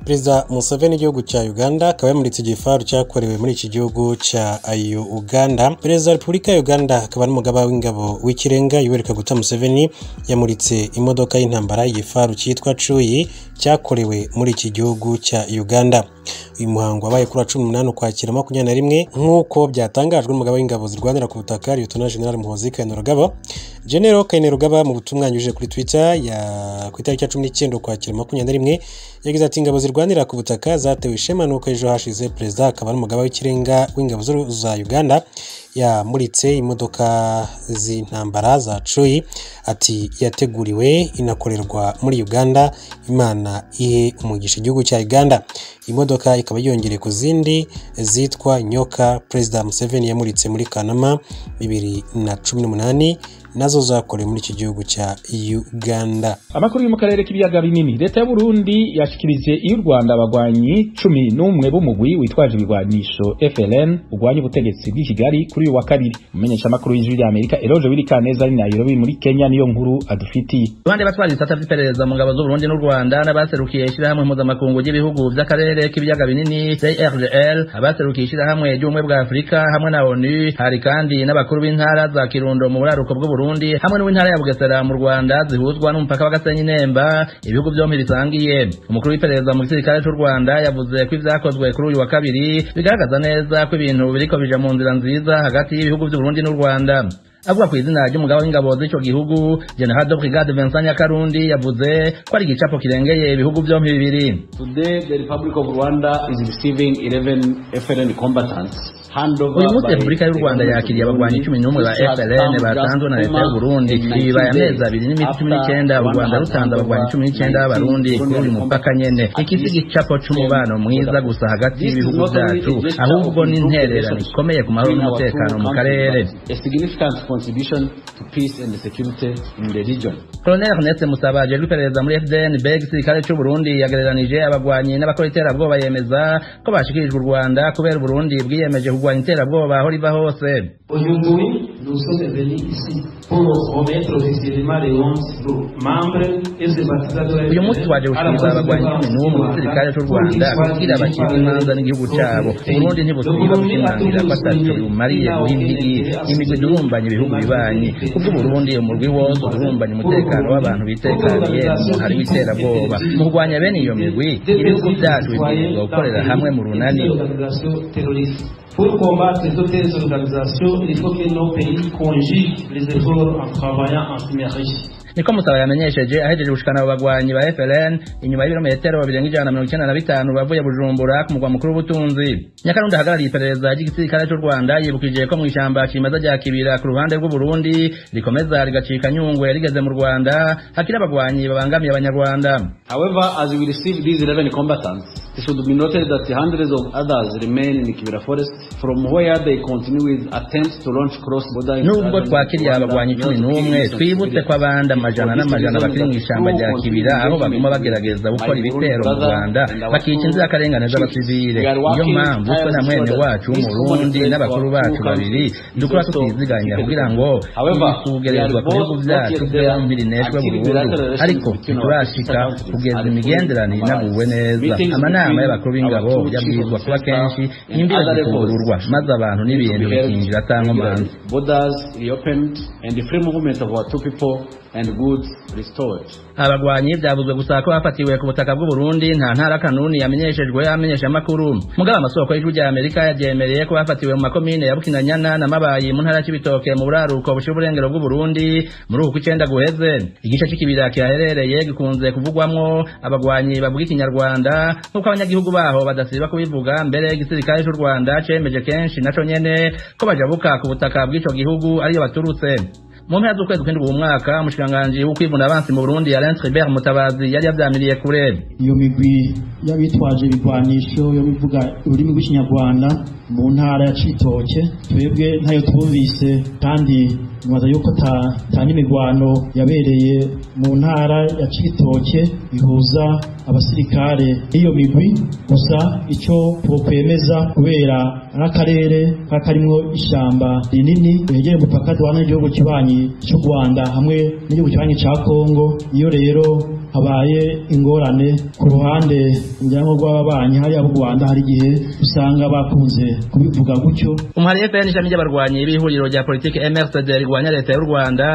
Perezida Museveni w'igihugu cya Uganda akaba yamuritse igifaru cyakorewe muri iki gihugu cya Uganda. Perezida wa Repubulika ya Uganda akaba n'umugaba w'ingabo w'ikirenga Yoweri Kaguta Museveni yamuritse imodoka y'intambara y'igifaru cyitwa Chui cyakorewe muri iki gihugu cya Uganda. Uyu muhango wabaye kuri 18 Ukwakira 2021 nk'uko byatangajwe n'umugaba w'ingabo zirwanira ku butaka Lieutenant General Muhoozi Kainerugaba. General Kainerugaba mu butumwa yanyujije kuri Twitter ya ku itariki ya 19 Ukwakira 2021 yagize ati: ingabo zirwanira ku butaka zatewe ishema nuko ejo hashize perezida akaba n'umugaba w'ikirenga w'ingabo za Uganda yamuritse imodoka z'intambara za Chui, ati yateguriwe inakorerwa muri Uganda, Imana ihe umugisha igihugu cya Uganda. Imodoka ikaba yongereye ku zindi zitwa Nyoka Perezida Museveni yamuritse muri Kanama 2018 nazo zakorewe muri iki gihugu cya Uganda. Amakuru yo mu karere k'ibiyaga binini. Leta y'u Burundi yashikirije iyo Rwanda abagwanyi 11 b'umugwi witwaje ibigwanisho FLN ugwanya ubutegetsi bw'i Kigali kuri uyu wa kabiri. Umumenyesha makuru w'Ijwi rya Amerika Eloge Wirikaneza ari Nairobi muri Kenya niyo nkuru adufitiye. Abandi batwara ibisata vy'iperereza mu ngabo z'u Burundi n'u Rwanda n'abaserukiye ishirahamwe mpuzamakungu ry'ibihugu vy'akarere k'ibiyaga binini CIRGL, abaserukiye ishirahamwe ry'ubumwe bwa Afurika hamwe na ONU, hari kandi n'abakuru b'intara za Kirundo mu buraruko bw'u Burundi hamwe n'intara ya Bugesera mu Rwanda zihuzwa n'umupaka wa Gasenyi Nemba ibihugu byombi bisangiye. Umukuru w'iperereza mu gisirikare cy'u Rwanda yavuze ko ivyakozwe kuri uyu wa kabiri bigaragaza neza ko ibintu biriko bija mu nzira nziza hagati y'ibihugu by'u Burundi n'u Rwanda. Avuga ku izina ry'umugaba w'ingabo z'ico gihugu General de Brigade Vincent Nyakarundi yavuze ko ari igicapo kirengeye ibihugu byombi bibiri. Today the Republic of Rwanda is receiving 11 FLN combatants. Uyu munsi Repubulika y'u Rwanda yakiriye abagwanyi 11 ba FLN batanzwe na leta y'u Burundi. Bibaye amezi abiri n'iminsi 19 u Rwanda rutanze abagwanyi 19 b'Abarundi kuri uyu mupaka nyene. Iki si igicapo c'umubano mwiza gusa hagati y'ibihugu byacu, ahubwo n'intererano ikomeye ku mahoro n'umutekano mu karere. A significant contribution to peace and security in the region. Colonel Ernest Musaba ajejwe iperereza muri FDNB igisirikare c'u Burundi yagereranije abagwanyi n'abakora iterabwoba yemeza ko bashikirijwe u Rwanda kubera Burundi bwiyemeje kurwanya iterabwoba aho riva hose. Aujourd'hui, nous sommes venus ici pour remettre officiellement les 11 membres et sympathisants de la Uyu munsi twaje gushikiriza abagwanyi 11 mu gisirikare c'u Rwanda kugira bakire imanza n'igihugu cabo. Burundi ntibusiba gushimangira ko ataco bumariye guha impigi imigwi idurumbanya ibihugu bibanyi. Kubwo Burundi umurwi wose udurumbanya umutekano w'abantu bitekaniye umuhari w'iterabwoba. Mu kurwanya bene iyo migwi ibihugu vyacu bibwirizwa gukorera hamwe mu runani. Pour combattre toutes les organisations, il faut que nos pays conjuguent les efforts en travaillant en synergie. Niko Musaba yamenyesheje ahejeje gushikana abo bagwanyi ba FLN inyuma y'ibirometero birenga 195 bavuye Bujumbura ku mugwa mukuru w'ubutunzi. Nyakarundi ahagarariye iperereza ry'igisirikare cy'u Rwanda yibukije ko mu ishamba cimeza rya Kibira ku ruhande rw'u Burundi rikomeza rigacika Nyungwe rigeze mu Rwanda hakiri abagwanyi babangamiye Abanyarwanda. However, as we receive these 11 combatants, it should be noted that hundreds of others remain in Kibira forest from where they continue with attempts to launch cross-border. Nubwo twakiriye abagwanyi 11 twibutse ko abandi amajana n'amajana bakiri mu ishamba rya Kibira aho baguma bagerageza gukora ibitero mu Rwanda bakica inzirakarengane z'abasivile. Niyo mpamvu twe na mwene wacu w'Umurundi n'abakuru bacu babiri dukora tutiziganya kugira ngo ibisugerezwa ku bihugu byacu byombi rineshwe burundu, ariko ntiturashika kugeza imigenderanire inaguwe neza. Amanama y'abakuru b'ingabo yabwirizwa kuba kenshi, imbibe zikugururwa maze abantu n'ibintu bikinjira ata nkomanzi. Borders reopened and the free movement of our two people and goods restored. Abagwanyi byavuzwe gusa ko bafatiwe ku butaka bw'u Burundi, nta ntara kanuni yamenyeshejwe amenyesha makuru. Mugaba amasoko y'Ijwi rya Amerika yaryemereye ko bafatiwe mu makomine ya Bukinanyana na Mabayi mu ntara y'Cibitoke mu buraruko bushira uburengero bw'u Burundi muri uku kw'icenda guheze. Igice c'ikibira kihaherereye gikunze kuvugwamwo abagwanyi bavuga Ikinyarwanda nk'uko abanyagihugu baho badasiba kubivuga. Mbere igisirikare c'u Rwanda cemeje kenshi naco nyene ko bajabuka ku butaka bw'ico gihugu ariyo baturutse. Mu mpera z'ukwezi kw'indwi uwu mwaka umushikiranganji w'ukwivuna abansi mu Burundi Alain Tribert Mutabazi yari yavyamiriye kure. Iyo migwi y'abitwaje ibigwanisho yo bivuga ururimi rw'Ikinyarwanda mu ntara ya Cibitoke twebwe ntayo twumvise, kandi nibaza yuko ta n'imigwano yabereye mu ntara ya Cibitoke ihuza abasirikare iyo migwi. Gusa ico twokwemeza kubera n'akarere karimwo ishamba rinini yegereye umupaka duhana n'igihugu kibanyi cy'u Rwanda hamwe n'igihugu kibanyi ca Kongo, iyo rero habaye ingorane ku ruhande ngira ngo rw'ababanyi hariya mu Rwanda, hari igihe usanga bakunze kubivuga gutyo. Umuhari FN, ishami ry'abarwanyi b'ihuriro rya politiki MRCD rigwanya leta y'u Rwanda,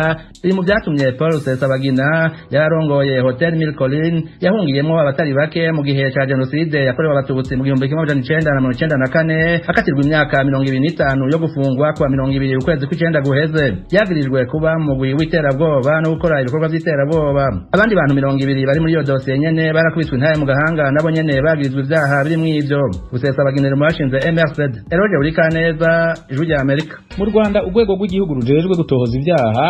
biri mu byatumye Paul Rusesabagina yararongoye Hotel Mille Collines yahungiyemo abatari bake mu gihe ca jenoside yakorewe abatutsi mu 1994, akatirwa imyaka 25 yo gufungwa kuwa 20 ukwezi kw'icenda guheze. Yagirijwe kuba mu mugwi w'iterabwoba no gukora ibikorwa vy'iterabwoba. Abandi bantu 20 bari muri iyo dosiye nyene barakubiswe intahe mu gahanga, nabo nyene bagirizwa ivyaha birimwo ivyo. Rusesabagina mu bashinze MRCD. Eroge Urikaneza, Ijwi rya Amerika. Mu Rwanda, urwego rw'igihugu rujejwe gutohoza ibyaha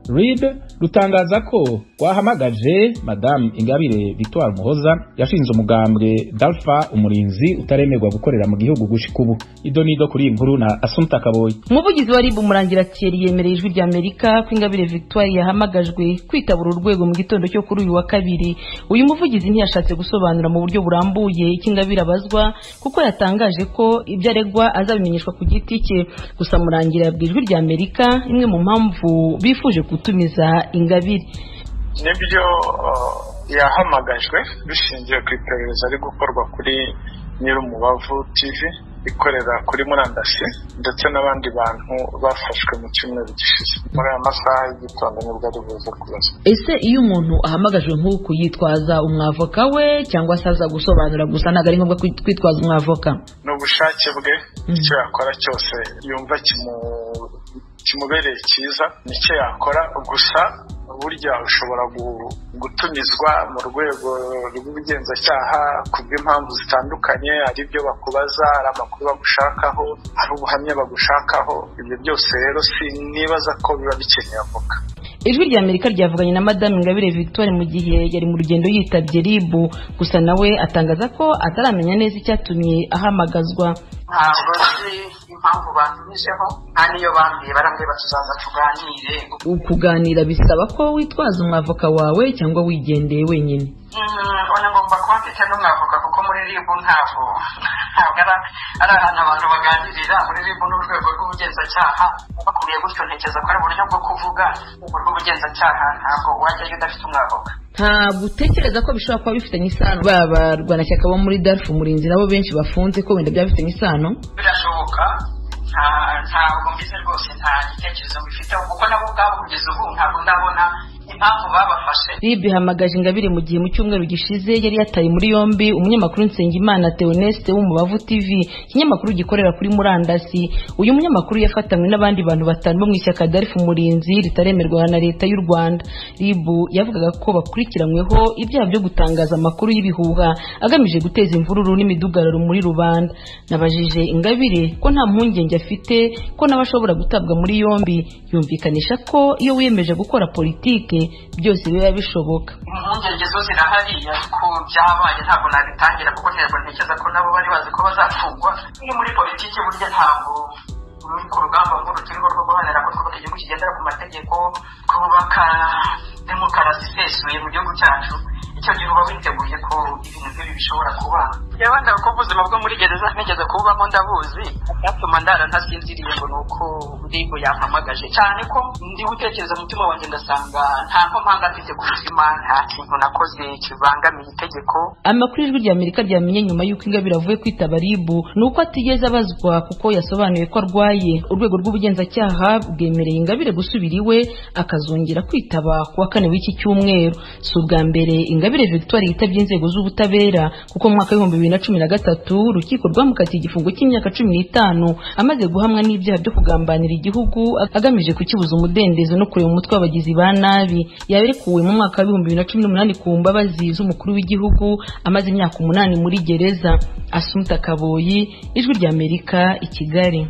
RIB rutangaza ko rwahamagaje Madame Ingabire Victoire Muhoza yashinze umugambwe Dalfa Umurinzi utaremerwa gukorera mu gihugu gushika ubu. Idonido kuri iyi nkuru na Assumpta Kaboyi. Umuvugizi wa RIB Murangira Thierry yemereye Ijwi rya Amerika ko Ingabire Victoire yahamagajwe kwitabura urwego mu gitondo cyo kuri uyu wa kabiri. Uyu muvugizi ntiyashatse gusobanura mu buryo burambuye icyo Ingabire abazwa, kuko yatangaje ko ibyo aregwa azabimenyeshwa ku giti cye. Gusa Murangira yabwiye Ijwi rya Amerika imwe mu mpamvu bifuje gutumiza Ingabire. Nibyo, yahamagajwe bishingiye ku iperereza ari gukorwa kuri Nyirumubavu TV ikorera kuri murandasi, ndetse n'abandi bantu bafashwe mu cyumweru gishize. Muri aya masaha y'igitondo nibwo ari buze kubaza. Ese iyo umuntu ahamagajwe nk'uku yitwaza umwavoka we, cyangwa se aza gusobanura gusa, ntabwo ari ngombwa kwitwaza umwavoka? Ni ubushake bwe, icyo yakora cyose yumva kimubereye cyiza nicyo yakora. Gusa burya ushobora gutumizwa mu rwego rw'ubugenzacyaha ku bw'impamvu zitandukanye, ari ibyo bakubaza, ari amakuru bagushakaho, ari ubuhamya bagushakaho. Ibyo byose rero sinibaza ko biba bikeneye avoka. Ijwi rya Amerika ryavuganye na Madame Ingabire Victoire mu gihe yari mu rugendo yitabye RIB, gusa nawe atangaza ko ataramenya neza icyatumye ahamagazwa. Ntabwo nzi impamvu bantumijeho, nta n'iyo bambwiye. Barambwiye batuzaza tuganire. Kuganira bisaba ko witwaza umwavoka wawe cyangwa wigendeye wenyine? Oya, ngomba kuba mfite n'umwavoka, kuko muri RIB ntabwo ari ahantu abantu baganirira. Muri RIB n'urwego rw'ubugenzacyaha bakubwiye gutyo, ntekereza ko ari uburyo bwo kuvuga urwego rw'ubugenzacyaha, ntabwo wajyayo udafite umwavoka. Ntabwo utekereza ko bishobora kuba bifitanye isano, ba barwanashyaka bo muri Dalfa Umurinzi nabo benshi bafunze, ko wenda byaba bifitanye isano? Birashoboka, ntabwo mbizi rwose, nta gitekerezo mbifiteho, kuko nabo ubwabo kugeza ubu ntabwo ndabona impamvu babafashe. RIB ihamagaje Ingabire mu gihe mu cyumweru gishize yari yataye muri yombi umunyamakuru Nsengimana Theoneste w'Umubavu TV, ikinyamakuru gikorera kuri murandasi. Uyu munyamakuru yafatanywe n'abandi bantu batanu bo mu ishyaka Dalfa Umurinzi ritaremerwa na leta y'u Rwanda. RIB yavugaga ko bakurikiranyweho ibyaha byo gutangaza amakuru y'ibihuha agamije guteza imvururu n'imidugararo muri rubanda. Nabajije Ingabire ko nta mpungenge afite ko nawe ashobora gutabwa muri yombi, yumvikanisha ko iyo wiyemeje gukora politike byose biba bishoboka. Impungenge zo zirahari, ariko byabaye ntabwo nabitangira, kuko ntabwo ntekereza ko nabo bari bazi ko bazafungwa. Iyo muri politiki burya ntabwo uri ku rugamba nk'uru turiho rwo guharanira ko twubaka igihugu kigendera ku mategeko, twubaka demokarasi isesuye mu gihugu cyacu, icyo gihe uba witeguye ko ibintu nk'ibi bishobora kuba. Wenda ko ubuzima bwo muri gereza ntigeze kububamo ndabuzi, byatuma ndara ntasinziriye ngo ni uko RIB yampamagaje, cyane ko ndi gutekereza umutima wanjye ngasanga nta nkomanga mfite ku mutima, nta kintu nakoze kibangamiye itegeko. Amakuru Ijwi rya Amerika ryamenye nyuma y'uko Ingabire avuye kwitaba RIB ni uko atigeze abazwa, kuko yasobanuye ko arwaye. Urwego rw'ubugenzacyaha bwemereye Ingabire gusubira iwe akazongera kwitaba ku wa kane w'iki cyumweru. Si ubwa mbere Ingabire Victoire yitabye inzego z'ubutabera, kuko mu mwaka w'2013 urukiko rwamukatiye igifungo cy'imyaka 15 amaze guhamwa n'ibyaha byo kugambanira igihugu agamije kukibuza umudendezo no kureba umutwe w'abagizi ba nabi. Yarekuwe mu mwaka w'2018 ku mbabazi z'umukuru w'igihugu, amaze imyaka 8 muri gereza. Assumpta Kaboyi, Ijwi rya Amerika, i Kigali.